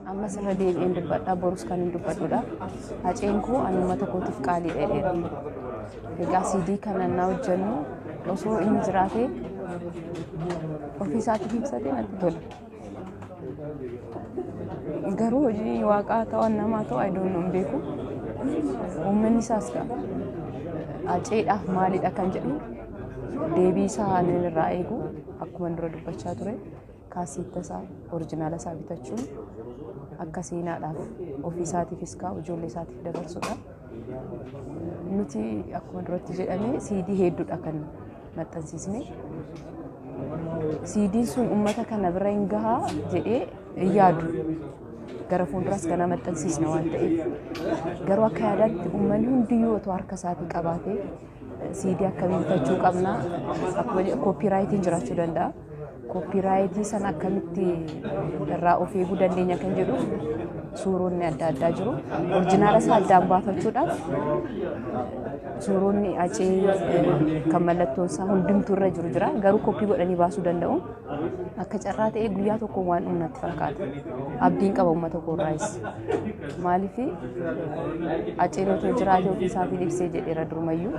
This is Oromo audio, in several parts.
Ammas irra deebi'een dubbadha, borus kan hin dubbadhudha. Haceen koo ani uummata kootiif qaalii dheedheera. Egaa CD kana naa hojjennu osoo inni jiraatee ofii isaatiif ibsatee natti tola. Garuu hojii waaqaa ta'u namaa ta'u I don't know, hin beeku. Uummanni isaas Haceedhaaf maalidha kan jedhu deebii isaa ani irraa eegu, akkuma dura dubbachaa ture, kaasitta isaa original isaa bitachuun akka seenaadhaaf ofii isaatiifis kaa'u, ijoollee isaatiif dabarsudha. Nuti akkuma duratti jedhame CD hedduudha kan maxxansiisne. CD'n sun uummata kana bira hin gahaa jedhee hin yaadu. Gara fuulduraas kana maxxansiisna waan ta'eef. Garuu akka yaadaatti uummanni hundiyyuu otoo harka isaatii qabaatee CD akkamii bitachuu qabna, akkuma copyrightiin jiraachuu danda'a. Copyright sana akkamitti irraa of eeguu dandeenya kan jedhu suuronni adda addaa jiru. Original isaa addaan baafachuudhaaf suuronni Hacee kan mallattoon isaa hundumtuu irra jiru jira. Garuu copy godhanii baasuu danda'u. Akka carraa ta'ee guyyaa tokko waan dhumu natti fakkaata. Abdiin qaba uummata koorraayis. Maaliif, Haceen otoo jiraatee ofii isaatiin ibsee jedheera durumayyuu.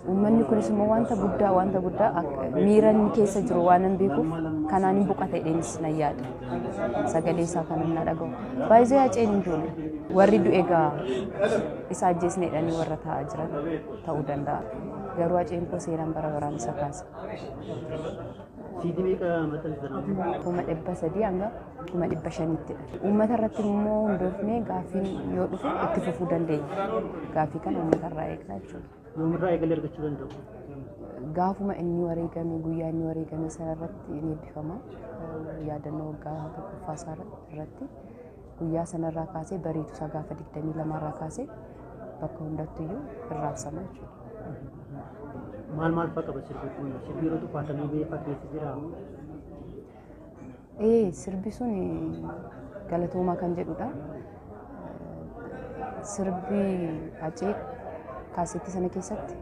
Uummanni kunis immoo wanta guddaa miira inni keessa jiru waan hin beekuuf kanaan hin boqata jedheenis nan yaada. Sagalee isaa kan inni dhaga'u. Baay'ee Haceen hin duune. Warri du'e egaa isa ajjeesne jedhanii warra taa'aa jiran ta'uu danda'a. Garuu Haceen koo seenaan bara baraan isa kaasa. CD meeqa maxxansitan? 300,000 hanga 500,000ttidha. Uummata irratti immoo hundoofnee gaaffiin yoo dhufe itti fufuu dandeenya. Gaaffii kana uummata irraa eegna jechuudha. Yoomirraa eegalee argachuu danda'u? Gaafuma inni wareegame, guyyaa inni wareegame sana irratti ni eebbifama. Yaadannoo waggaa tokkoffaa isaa irratti guyyaa sanarraa kaasee, bariitu isaa gaafa 22 irraa kaasee bakka hundattuyyuu irraabsama jechuudha. Maal maal fa'a qaba sirbi kun? Sirbi yeroo tuffaatamee beekaa keessa jira? Ee, sirbi sun galatoomaa kan jedhudha. Sirbi Hacee kaasettii sana keessatti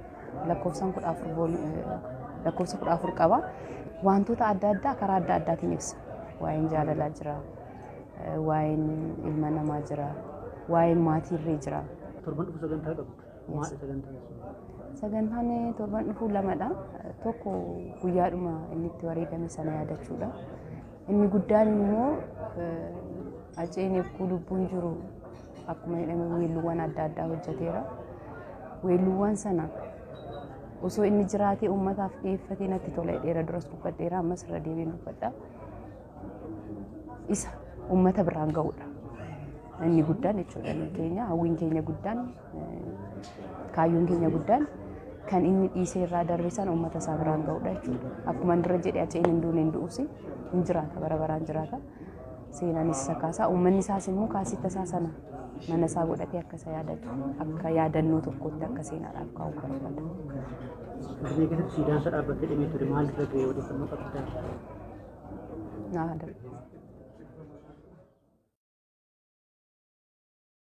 lakkoofsaan 14, lakkoofsa 14 qaba. Wantoota adda addaa karaa adda addaatiin ibsa. Waa'een jaalalaa jira, waa'een ilma namaa jira, waa'een maatiirree jira. Torban dhufu sagantaa qabdu. Maali sagantaan sun? Sagantaan torban dhufu lamadha. Tokko guyyaadhuma inni itti wareegame sana yaadachuudha. Inni guddaan immoo Haceen eegguu lubbuun jiru akkuma jedhame weelluuwwan adda addaa hojjeteera. Weelluuwwan sana osoo inni jiraatee uummataaf dhiyeeffatee natti tola jedheera, duras dubbadheera, ammas irra deebiin dubbadha. Isa uummata biraan ga'uudha. Inni guddaan jechuudha, inni keenya, hawwiin keenya guddaan, kaayyoon keenya guddaan kan inni dhiisee irraa darbe sana uummata isaa biraan ga'uudha jechuudha. Akkuma dura jedhe, Haceen hin duune, hin du'us, hin jiraata, bara baraan jiraata. Seenaanis isa kaasaa, uummanni isaas immoo kaasitta isaa sana mana isaa godhatee akka isa yaadatu, akka yaadannoo tokkotti akka seenaadhaaf kaa'u barbaada. Finfinnee keessatti siidaan isaa dhaabbatee dhimee ture, maal irra ga'e, odeeffannoo qabdaa? Naa darbe.